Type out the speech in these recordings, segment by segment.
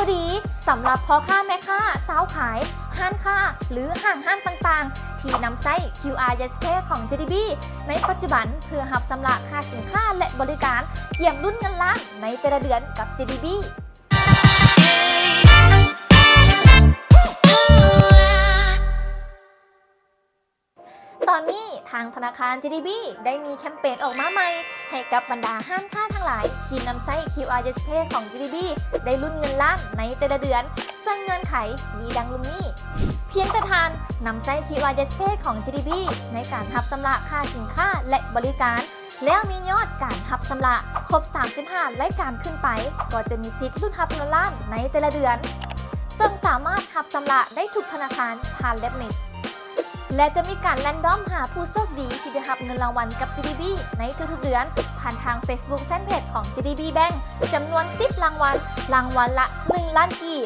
ຟຣີສຳລັບພໍ່ຄ້າແມ່ຄ້າ, ຊາວຂາຍ, ຮ້ານຄ້າ ຫຼື ຫ້າງຮ້ານຕ່າງໆ ທີ່ນຳໃຊ້ ຄິວອາ YesPay ຂອງ JDB ໃນປັດຈຸບັນ ເພື່ອຮັບຊຳລະຄ່າສິນຄ້າ ແລະ ບໍລິການ, ກຽມລຸ້ນເງິນລ້ານໃນແຕ່ລະເດືອນກັບ JDB. ຕອນນີ້ທາງທະນາຄານ JDB ໄດ້ມີແຄມເປນອອກມາໃໝ່ ໃຫ້ກັບບັນດາຮ້ານຄ້າທັງຫຼາຍທີ່ນຳໃຊ້ ຄິວອາ YesPay ຂອງ JDB ໄດ້ລຸ້ນເງິນລ້ານໃນແຕ່ລະເດືອນ, ເຊິ່ງເງື່ອນໄຂມີດັ່ງລຸ່ມນີ້. ພຽງແຕ່ທ່ານນຳໃຊ້ ຄິວອາ YesPay ຂອງ JDB ໃນການຮັບຊຳລະຄ່າສິນຄ້າ ແລະ ບໍລິການ ແລ້ວມີຍອດການຮັບຊຳລະຄົບສາມສິບຫ້າລາຍການຂຶ້ນໄປ, ກໍຈະມີສິດລຸ້ນຮັບເງິນລ້ານໃນແຕ່ລະເດືອນ, ເຊິ່ງສາມາດຮັບຊຳລະໄດ້ທຸກທະນາຄານຜ່ານ Rapnext ແລະ ຈະມີການແຣນດອມຫາຜູ້ໂຊກດີທີ່ໄດ້ຮັບເງິນລາງວັນກັບ JDB ໃນທຸກໆເດືອນ ຜ່ານທາງ Facebook Fanpage ຂອງ JDB Bank ຈຳນວນສິບລາງວັນ, ລາງວັນລະໜຶ່ງລ້ານກີບ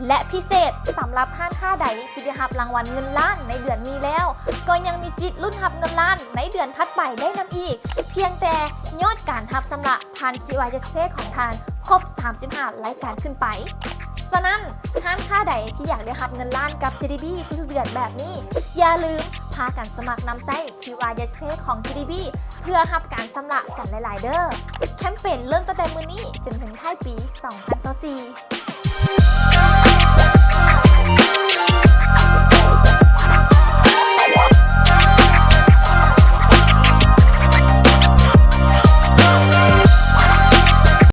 ແລະ ພິເສດສຳລັບຮ້ານຄ້າໃດທີ່ໄດ້ຮັບລາງວັນເງິນລ້ານໃນເດືອນນີ້ແລ້ວ ກໍຍັງມີສິດລຸ້ນຮັບເງິນລ້ານໃນເດືອນຖັດໄປໄດ້ນຳອີກ, ພຽງແຕ່ຍອດການຮັບຊຳລະຜ່ານ ຄິວອາ YesPay ຂອງທ່ານຄົບສາມສິບຫ້າລາຍການຂຶ້ນໄປ. ສະນັ້ນ, ຮ້ານຄ້າໃດທີ່ຢາກໄດ້ຮັບເງິນລ້ານກັບ JDB ທຸກໆເດືອນແບບນີ້, ຢ່າລືມພາກັນສະໝັກນຳໃຊ້ ຄິວອາ YesPay ຂອງ JDB ເພື່ອຮັບການຊຳລະກັນຫຼາຍໆເດີ້. ແຄມເປນເລີ່ມຕັ້ງແຕ່ມື້ນີ້ຈົນເຖິງທ້າຍປີສອງພັນຊາວສີ່.